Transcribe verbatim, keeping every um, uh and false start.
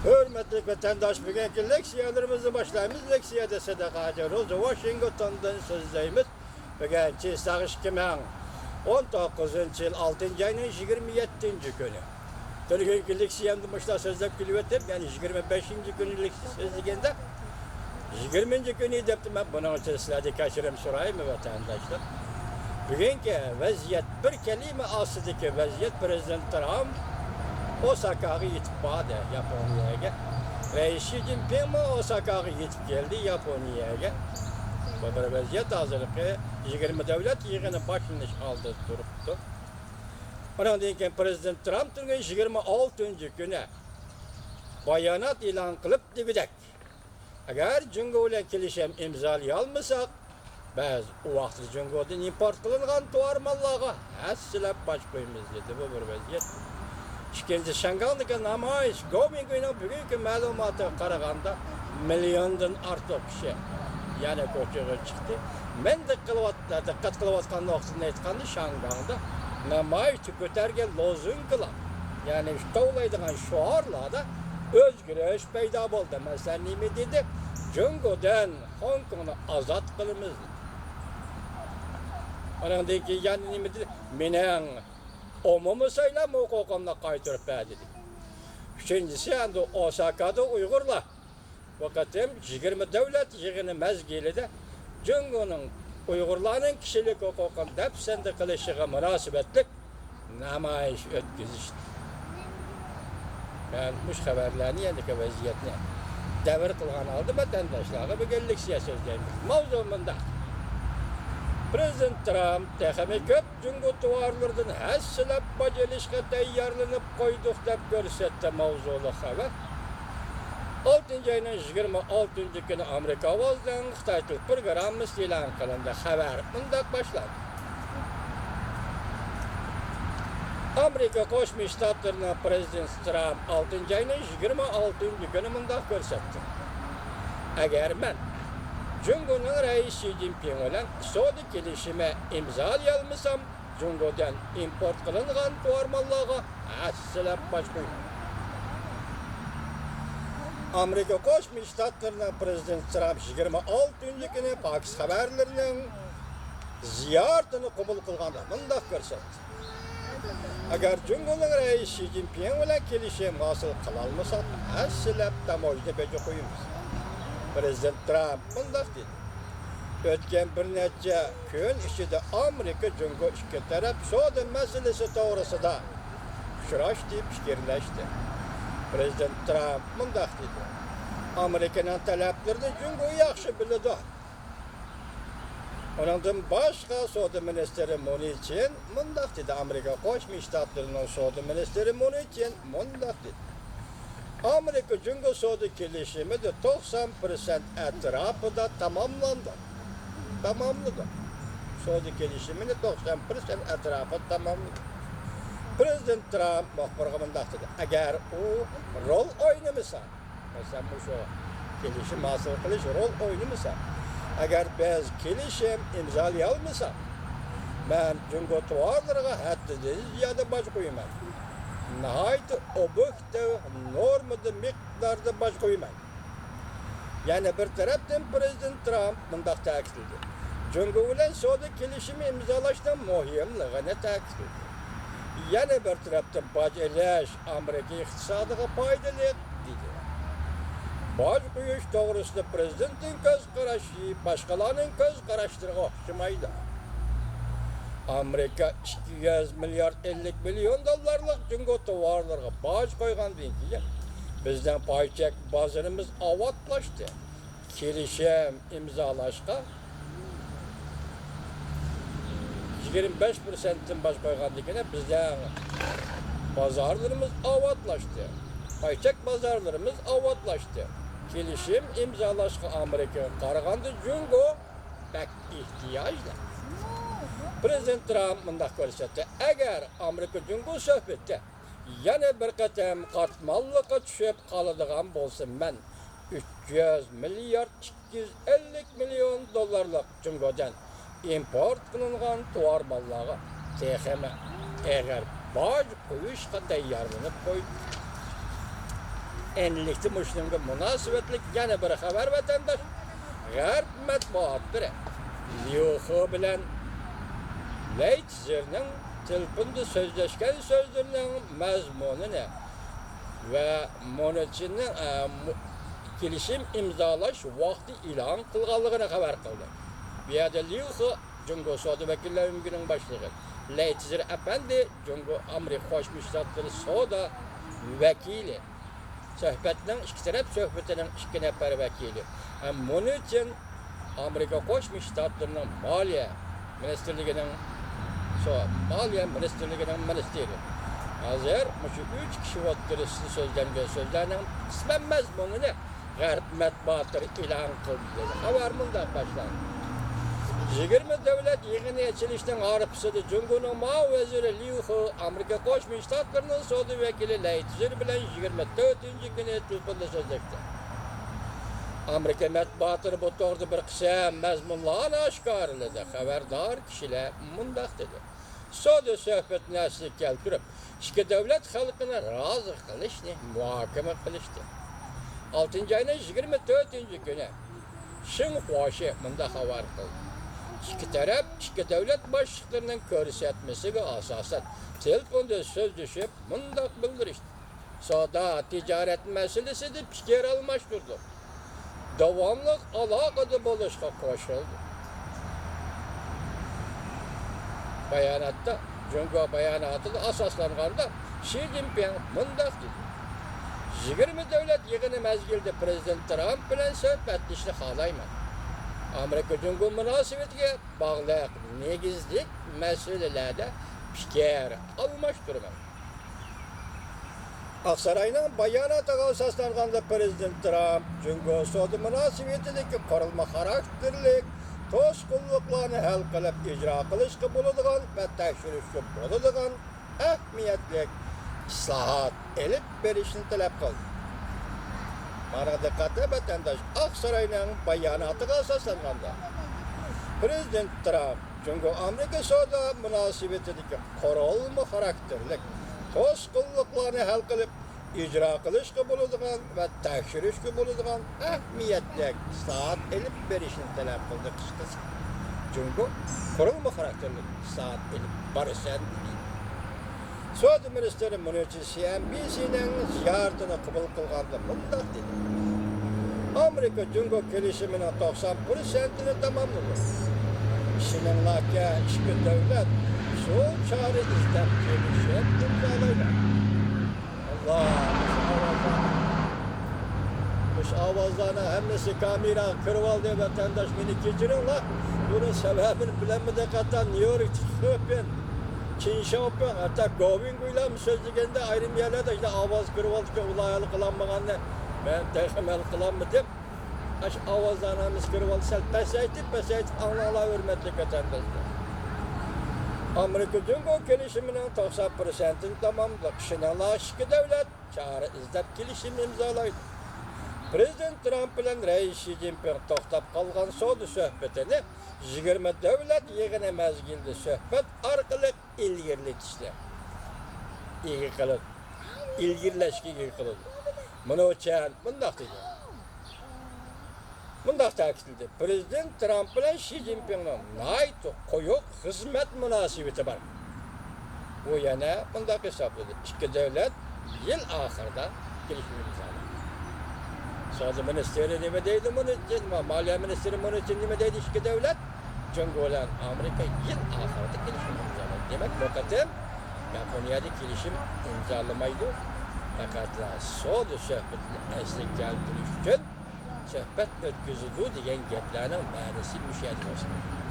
ھۆرمەتلىك ۋەتەنداش، بۈگۈنكى لېكسىيەلىرىمىزنى باشلايمىز. لېكسىيەدە سەدىقە ھاجى روزى ۋاشىنگتوندىن سۆزلەيمىز. بۈگۈن چېساغ ئىككى مىڭ ئون توققۇزىنچى يىل ئالتىنچى ئاينىڭ يىگىرمە يەتتىنچى كۈنى. تۈنۈگۈنكى لېكسىيەمدە مۇشۇنداق سۆزلەپ كېلىۋېتىپ، يەنى يىگىرمە بەشىنچى كۈنى لېكسىيە سۆزلىگەندە، يىگىرمىنچى كۈنى دەپتىمەن. بۇنىڭ ئۈچۈن سىلەردىن كەچۈرۈم سورايمەن، ۋەتەنداشلار. بۈگۈنكى ۋەزىيەت، بىر كەلىمە ئاستىدىكى ۋەزىيەت، پىرېزىدېنت ترامپ ئوساكاغا يېتىپ باردى، ياپونىيەگە. رەئىس شى جىنپىڭمۇ ئوساكاغا يېتىپ كەلدى، ياپونىيەگە. بۇ بىر ۋەزىيەت ھازىرقى يىگىرمە دۆلەت يىغىنى باشلىنىش ئالدىدا تۇرۇپتۇ. ئۇنىڭدىن كېيىن پىرېزىدېنت ترامپ تۈنۈگۈن يىگىرمە ئالتىنچى كۈنى بايانات ئېلان قىلىپ دېگۈدەك، ئەگەر جۇڭگو بىلەن كېلىشىم ئىمزالىيالمىساق، بىز ئۇ ۋاقىتتا جۇڭگودىن ئىمپورت قىلىنغان تۇۋار ماللارغا ھەسسىلەپ باج قويىمىز، دېدى. بۇ بىر ۋەزىيەت. ئىككىنچى، شياڭگاڭدىكى نامايىش، گومىڭگۇينىڭ بۈگۈنكى مەلۇماتىغا قارىغاندا، مىليوندىن ئارتۇق كىشى يەنە كوچىغا چىقتى. مەن دىققەت قىلىۋات-، دىققەت قىلىۋاتقان نۇقتىدىن ئېيتقاندا، شياڭگاڭدا نامايىشتا كۆتەرگەن لوزۇنكىلار، يەنى توۋلايدىغان شوئارلاردا ئۆزگىرىش پەيدا بولدى. مەسىلەن، نېمە دېدى؟ جۇڭگودىن خوڭكوڭنى ئازاد قىلىمىز، دېدى. ئۇنىڭدىن كېيىن يەنە نېمە دېدى؟ مېنىڭ ئومۇمىي سايلام ھوقۇقۇمنى قايتۇرۇپ بەر، دېدى. ئۈچىنچىسى، ئەمدى ئوساكادا ئۇيغۇرلار بۇ قېتىم يىگىرمە دۆلەت يىغىنى مەزگىلىدە جۇڭگونىڭ ئۇيغۇرلارنىڭ كىشىلىك ھوقۇقىنى دەپسەندە قىلىشىغا مۇناسىۋەتلىك نامايىش ئۆتكۈزۈشتى. مەن مۇشۇ خەۋەرلەرنى، يەنىكى ۋەزىيەتنى دەۋر قىلغان ھالدا ۋەتەنداشلارغا بۈگۈن لېكسىيە سۆزلەيمەن. ماۋزۇ مۇنداق. پىرېزىدېنت ترامپ تېخىمۇ كۆپ جۇڭگو تۇۋارلىرىدىن ھەسسىلەپ باج ئېلىشقا تەييارلىنىپ قويدۇق، دەپ كۆرسەتتى ماۋزۇلۇق خەۋەر. ئالتىنچى ئاينىڭ يىگىرمە ئالتىنچى كۈنى ئامېرىكا ئاۋازىنىڭ خىتاي تىل پروگراممىسى ئېلان قىلىندى. خەۋەر مۇنداق باشلاندى. ئامېرىكا قوشما شتاتلىرىنىڭ پىرېزىدېنتى ترامپ ئالتىنچى ئاينىڭ يىگىرمە ئالتىنچى كۈنى مۇنداق كۆرسەتتى: ئەگەر مەن جۇڭگونىڭ رەئىسى شى جىنپىڭ بىلەن سودا كېلىشىمى ئىمزالىيالمىسام، جۇڭگودىن ئىمپورت قىلىنغان تۇۋار ماللارغا ھەسسىلەپ باج قويىمەن. ئامېرىكا قوشما شتاتلىرىنىڭ پىرېزىدېنتى ترامپ يىگىرمە ئالتىنچى كۈنى پاكىس خەۋەرلىرىنىڭ زىيارىتىنى قوبۇل قىلغاندا مۇنداق كۆرسەتتى: ئەگەر جۇڭگونىڭ رەئىسى شى جىنپىڭ بىلەن كېلىشىم ھاسىل قىلالمىساق، ھەسسىلەپ تاموژنا بېجى قويىمىز. پىرېزىدېنت ترامپ مۇنداق دېدى: ئۆتكەن بىر نەچچە كۈن ئىچىدە ئامېرىكا جۇڭگو ئىككى تەرەپ سودا مەسىلىسى توغرىسىدا ئۇچراشتى، پىكىرلەشتى. پىرېزىدېنت ترامپ مۇنداق دېدى: ئامېرىكىنىڭ تەلەپلىرىنى جۇڭگو ياخشى بىلىدۇ. ئۇنىڭدىن باشقا سودا مىنىستىرى مۇنى چىن مۇنداق دېدى، ئامېرىكا قوشما شتاتلىرىنىڭ سودا مىنىستىرى مۇنى چىن مۇنداق دېدى: ئامېرىكا جۇڭگو سودا كېلىشىمى توقسان پىرسەنت ئەتراپىدا تاماملاندى. تاماملىدى. سودا كېلىشىمىنى توقسان پىرسەنت ئەتراپىدا تاماملىدى. پىرېزىدېنت ترامپ مۇخبىرغا مۇنداق دېدى: ئەگەر ئۇ رول ئوينىمىسا، مەسىلەن، مۇشۇ كېلىشىم ھاسىل قىلىش رول ئوينىمىسا، ئەگەر بىز كېلىشىم ئىمزالىيالمىساق، مەن جۇڭگو تۇۋارلىرىغا ھەددىدىن زىيادە باج قويىمەن. ناھايىتى ئوبيېكتىپ نورمىدا، مىقداردا باج قويىمەن. يەنە بىر تەرەپتىن، پىرېزىدېنت ترامپ مۇنداق تەكىتلىدى: جۇڭگو بىلەن سودا كېلىشىمى ئىمزالاشنىڭ مۇھىملىقىنى تەكىتلىدى. يەنە بىر تەرەپتىن، باج ئېلىش ئامېرىكا ئىقتىسادىغا پايدىلىق، دېدى. باج قويۇش توغرىسىدا پىرېزىدېنتنىڭ كۆز قارىشى باشقىلارنىڭ كۆز قاراشلىرىغا ئوخشىمايدۇ. ئامېرىكا ئىككى يۈز مىليارد ئەللىك مىليون دوللارلىق جۇڭگو تاۋارلىرىغا باج قويغاندىن كېيىن، بىزنىڭ پاي چەك بازىرىمىز ئاۋاتلاشتى. كېلىشىم ئىمزالاشقا يىگىرمە بەش پىرسەنتتىن باج قويغاندىن كېيىن، بىزنىڭ بازارلىرىمىز ئاۋاتلاشتى. پاي چەك بازارلىرىمىز ئاۋاتلاشتى. كېلىشىم ئىمزالاشقا ئامېرىكىغا قارىغاندا جۇڭگو بەك ئېھتىياجلىق. پىرېزىدېنت ترامپ مۇنداق كۆرسەتتى: ئەگەر ئامېرىكا جۇڭگو سۆھبىتى يەنە بىر قېتىم قاتماللىققا چۈشۈپ قالىدىغان بولسا، مەن ئۈچ يۈز مىليارد ئىككى يۈز ئەللىك مىليون دوللارلىق جۇڭگودىن ئىمپورت قىلىنغان تاۋار ماللارغا تېخىمۇ ئېغىر باج قويۇشقا تەييارلىنىپ قويدۇم. ئەنلىكتە مۇشۇنىڭغا مۇناسىۋەتلىك يەنە بىر خەۋەر، ۋەتەنداش. غەرب مەتبۇئاتلىرى ليۇ خې بىلەن لەي تىزېرنىڭ تېلېفوندا سۆزلەشكەن سۆزلىرىنىڭ مەزمۇنىنى ۋە مون چىننىڭ، ئە، مۇ-، كېلىشىم ئىمزالاش ۋاقتى ئېلان قىلغانلىقىنى خەۋەر قىلدى. بۇ يەردە ليۇ خې جۇڭگو سودا ۋەكىللەر ئۆمىكىنىڭ باشلىقى، لەي تىزېر ئەپەندى جۇڭگو ئامېرىكا قوشما شتاتلىرى سودا ۋەكىلى سۆھبەتنىڭ، ئىككى تەرەپ سۆھبىتىنىڭ ئىككى نەپەر ۋەكىلى ھەم مون چىن ئامېرىكا قوشما شتاتلىرىنىڭ مالىيە مىنىستىرلىكىنىڭ سو-، مالىيە مىنىستىرلىكىنىڭ مىنىستىرى. ھازىر مۇشۇ ئۈچ كىشى ئوتتۇرىسىدا سۆزلەنگەن سۆزلەرنىڭ قىسمەن مەزمۇنىنى غەرب مەتبۇئاتلىرى ئېلان قىلدى. خەۋەر مۇنداق باشلاندى. يىگىرمە دۆلەت يىغىنى ئېچىلىشىنىڭ ھارپىسىدا جۇڭگونىڭ مۇئاۋىن ۋەزىرى ليۇ خې ئامېرىكا قوشما شتاتلىرىنىڭ سودا ۋەكىلى لەي تىزېر بىلەن يىگىرمە تۆتىنچى كۈنى تېلېفوندا سۆزلەشتى. ئامېرىكا مەتبۇئاتلىرى بۇ توغرىدا بىر قىسىم مەزمۇنلارنى ئاشكارىلىدى. خەۋەردار كىشىلەر مۇنداق دېدى. سودا سۆھبىتىنى ئەسلىگە كەلتۈرۈپ، ئىككى دۆلەت خەلقىنى رازى قىلىشنى مۇھاكىمە قىلىشتى. ئالتىنچى ئاينىڭ يىگىرمە تۆتىنچى كۈنى شېڭ خۇاشى مۇنداق خەۋەر قىلدى. ئىككى تەرەپ ئىككى دۆلەت باشلىقلىرىنىڭ كۆرسەتمىسىگە ئاساسەن تېلېفوندا سۆزلىشىپ مۇنداق بىلدۈرۈشتى. سودا، تىجارەت مەسىلىسىدە پىكىر ئالماشتۇردۇق. داۋاملىق ئالاقىدە بولۇشقا قوشۇلدۇق. باياناتتا، جۇڭگو باياناتىغا ئاساسلانغاندا، شى جىنپىڭ مۇنداق دېدى: يىگىرمە دۆلەت يىغىنى مەزگىلىدە پىرېزىدېنت ترامپ بىلەن سۆھبەتلىشىشنى خالايمەن. ئامېرىكا جۇڭگو مۇناسىۋىتىگە باغلىق نېگىزلىك مەسىلىلەردە پىكىر ئالماشتۇرىمەن. ئاقساراينىڭ باياناتىغا ئاساسلانغاندا، پىرېزىدېنت ترامپ جۇڭگو سودا مۇناسىۋىتىدىكى قۇرۇلما خاراكتېرلىك توسقۇنلۇقلارنى ھەل قىلىپ ئىجرا قىلىشقا بولىدىغان ۋە تەكشۈرۈشكە بولىدىغان ئەھمىيەتلىك ئىسلاھات ئېلىپ بېرىشنى تەلەپ قىلدى. مانا دىققەت، ۋەتەنداش، ئاقساراينىڭ باياناتىغا ئاساسلانغاندا، پىرېزىدېنت ترامپ جۇڭگو ئامېرىكا سودا مۇناسىۋىتىدىكى قۇرۇلما خاراكتېرلىك توسقۇنلۇقلارنى ھەل قىلىپ ئىجرا قىلىشقا بولىدىغان ۋە تەكشۈرۈشكە بولىدىغان ئەھمىيەتلىك ئىسلاھات ئېلىپ بېرىشنى تەلەپ قىلدى. قىسقىسى، جۇڭگو قۇرۇلما خاراكتېرلىك ئىسلاھات ئېلىپ بارىسەن دېدى. سودا مىنىستىرى مۇنىچى سى ئېن بى سىنىڭ زىيارىتىنى قوبۇل قىلغاندا مۇنداق دېدى: ئامېرىكا جۇڭگو كېلىشىمىنىڭ توقسان پىرسەنتىنى تاماملىدۇق. ئىشىنىڭلاركى، ئىككى دۆلەت ئۇسۇل چارە ئىزدەپ كېلىشىپ ئىمزالايدۇ. ئاللا، مۇشۇ ئاۋازلارنى، مۇشۇ ئاۋازلارنىڭ ھەممىسى كامېراغا كىرىۋالدى، ۋەتەنداش، مېنى كەچۈرۈڭلار. بۇنىڭ سەۋەبىنى بىلەلمىدىم ھەتتا. نيۇ يورك، خېپېن، چىن شياۋپىڭ، ھەتتا گوۋىڭ گۇيلارمۇ سۆزلىگەندە ئايرىم يەرلەردە ئاشۇنداق ئاۋاز كىرىۋالىدىكەن، ئۇلار ھەل قىلالمىغاننى مەن تېخىمۇ ھەل قىلالمىدىم. ئاشۇ ئاۋازلارنى ھەممىسى كىرىۋالدى، سەل پەسەيتىپ، پەسەيتىپ ئاڭلاڭلار، ھۆرمەتلىك ۋەتەنداشلار. ئامېرىكا جۇڭگو كېلىشىمىنىڭ توقسان پىرسەنتىنى تاماملىدۇق. ئىشىنىڭلار، ئىككى دۆلەت چارە ئىزدەپ كېلىشىم ئىمزالايدۇ. پىرېزىدېنت ترامپ بىلەن رەئىس شى جىنپىڭ توختاپ قالغان سودا سۆھبىتىنى يىگىرمە دۆلەت يىغىنى مەزگىلىدە سۆھبەت ئارقىلىق ئىلگىرىلىتىشنى ئىگە قىلىدۇ. ئىلگىرىلەشكە ئىگە قىلىدۇ. مۇنىڭ ئۈچۈن مۇنداق دېدى. مۇنداق تەكىتلىدى: پىرېزىدېنت ترامپ بىلەن شى جىنپىڭنىڭ ناھايىتى قويۇق خىزمەت مۇناسىۋىتى بار. ئۇ يەنە مۇنداق ھېسابلىدى: ئىككى دۆلەت يىل ئاخىرىدا كېلىشىم ئىمزالايدۇ. سودا مىنىستىرى نېمە دەيدۇ بۇنى؟ مالىيە مىنىستىرى بۇنى نېمە دەيدۇ؟ ئىككى دۆلەت، جۇڭگو بىلەن ئامېرىكا يىل ئاخىرىدا كېلىشىم ئىمزالايدۇ. دېمەك، بۇ قېتىم ياپونىيەدە كېلىشىم ئىمزالىمايدۇ. پەقەتلا سودا سۆھبىتىنى ئەسلىگە كەلتۈرۈش ئۈچۈن سۆھبەت ئۆتكۈزىدۇ دېگەن گەپلەرنىڭ مەنىسى مۇشۇ يەردە بولسۇن.